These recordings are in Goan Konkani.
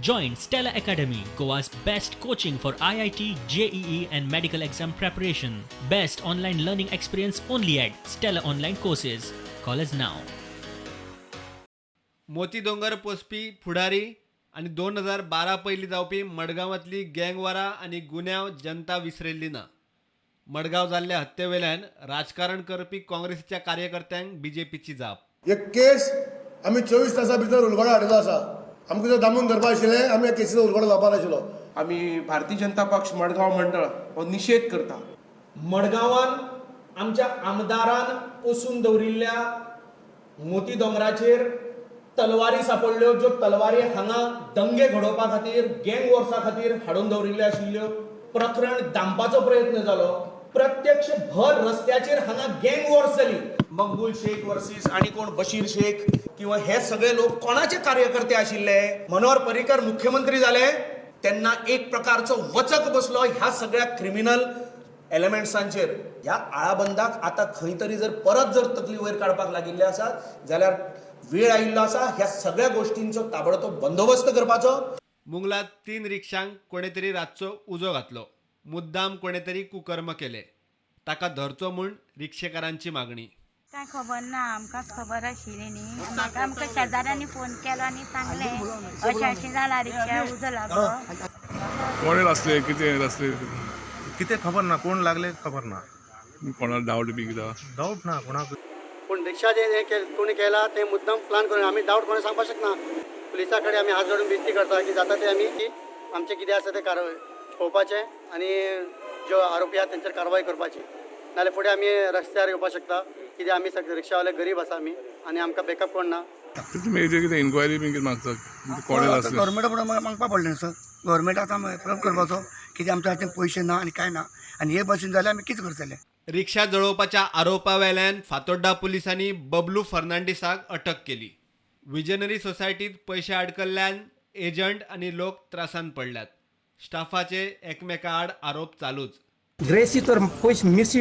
Join Stella Academy, Goa's best coaching for IIT, JEE, and medical exam preparation. Best online learning experience only at Stella Online Courses. Call us now. Moti Dongar पोसपी फुडारी आनी 2012 पयलीं जावपी मडगांवांतली गँगवारां आनी गुन्यांव जनता विसरिल्ली ना. मडगांव जाल्ल्या हत्ये वेल्यान राजकारण करपी काँग्रेसीच्या कार्यकर्त्यांक बीजेपीची जाप. एक केस आमी 24 तासां भितर उलगडो हाडिल्लो आसा. आमकां जर दामून धरपा आशिल्लें, आमी ह्या केसीचो उलगडो जावपा नाशिल्लो. आमी भारतीय जनता पक्ष मडगांव मंडळ हो निशेध करता. मडगांवान आमच्या आमदारान पोसून दवरिल्ल्या मोती दोंगराचेर तलवारी सापडल्यो, ज्यो तलवारी हांगा दंगे घडोवपा खातीर, गँग वॉर्सा खातीर हाडून दवरिल्ल्यो आशिल्ल्यो. प्रकरण दामपाचो प्रयत्न जालो. प्रत्यक्ष भर रस्त्याचेर हांगा गँग वॉर्स जाली. मकबूल शेख वर्सीस आणि कोण बशीर शेख किंवा हे सगळे लोक कोणाचे कार्यकर्ते आशिल्ले? मनोहर पर्रीकर मुख्यमंत्री जाले तेन्ना एक प्रकारचो वचक बसलो ह्या सगळ्या क्रिमिनल एलिमेंट्सांचेर. ह्या आळाबंदाक आतां खंय तरी जर परत जर तकली वयर काडपाक लागिल्ले आसात जाल्यार वेळ आयिल्लो आसा ह्या सगळ्या गोश्टींचो ताबडतोब बंदोबस्त करपाचो. मुंगलात तीन रिक्षांक कोणे तरी रातचो उजो घातलो. मुद्दाम कोणे तरी कुकर्म केले, ताका धरचो म्हूण रिक्षेकारांची मागणी. कांय खबर ना, आमकांच खबर आशिल्ली न्ही. म्हाका आमकां शेजाऱ्यांनी फोन केलो आनी सांगलें, अशें अशें जालां, रिक्षा उजो लागलो. कोणे आसले, कितें आसले? कितें खबर ना, कोण लागले खबर ना. कोणाक डावट बी कितें? डावट ना कोणाक. पूण रिक्षा जे हें केलें, कोणी केलां तें मुद्दम प्लान करून, आमी डावट कोणा सांगपाक शकना. पुलिसा कडेन आमी हात जोडून विनंती करता की जाता ते आमी की आमचें कितें आसा तें कारवाय पळोवपाचें आनी ज्यो आरोपी आहा तेंचेर कारवाय करपाची. नाल्यार फुडें आमी रस्त्यार येवपाक शकता. कित्याक आमी सगळे रिक्षावाले गरीब आसा आमी आनी आमकां बॅकअप कोण ना. तुमी हेजेर कितें इन्क्वायरी बी कितें मागता? कोणे आसले? गव्हर्मेंटा फुडें मागपा पडलें सर. गव्हर्मेंट आतां प्रूव करपाचो कित्याक आमच्या हातीन पयशे ना आनी कांय ना आनी हे भशेन जाल्यार आमी कितें करतले? रिक्षा जळोवपाच्या आरोपा वेल्यान फातोड्डा पुलिसांनी बबलू फर्नांडीसाक अटक केली. विजनरी सोसायटीत पयशे आडकल्ल्यान एजंट आनी लोक त्रासांत पडल्यात. स्टाफाचे एकमेका आड आरोप चालूच. ग्रेसी तर पयशे मिस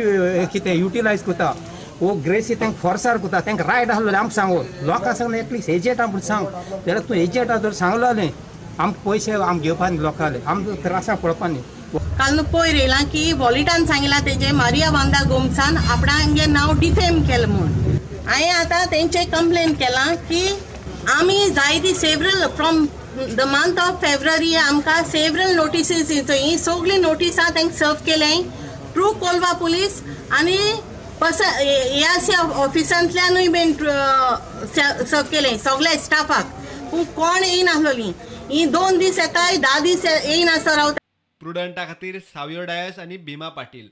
कितें युटिलायज करता. वो ग्रेसी तांकां फोर्सार करता. तांकां रायट आसलो आमकां सांगू, लोकांक सांगना. एटलिस्ट एजंटा म्हूण सांग जाल्यार, तूं एजंटा जर सांगलो जालें, आमकां पयशे आमकां घेवपा न्ही, लोकांले आमकां त्रासां पडपा न्ही. काल न्हू पयर येयलां की वॉलिटान सांगिलां तेजें मारिया वांदा गोमसान आपणागे नांव डिफेम केलें म्हूण. हांवें आतां तेंचे कंप्लेन केलां की आमी जायती several from the month of February आमकां सेवरल नोटिसीस, ही सगळीं नोटिसां तांकां सर्व केलें ट्रू कोलवा पुलीस आनी पस ए आर सी ऑफिसांतल्यानूय बीन सर्व केलें सगल्या स्टाफाक, पूण कोण येयनासलोलीं. ही 2 दीस येताय, 10 दीस येयनासतो रावता. प्रुडंटा खातीर सावियो डायस आनी भीमा पाटील.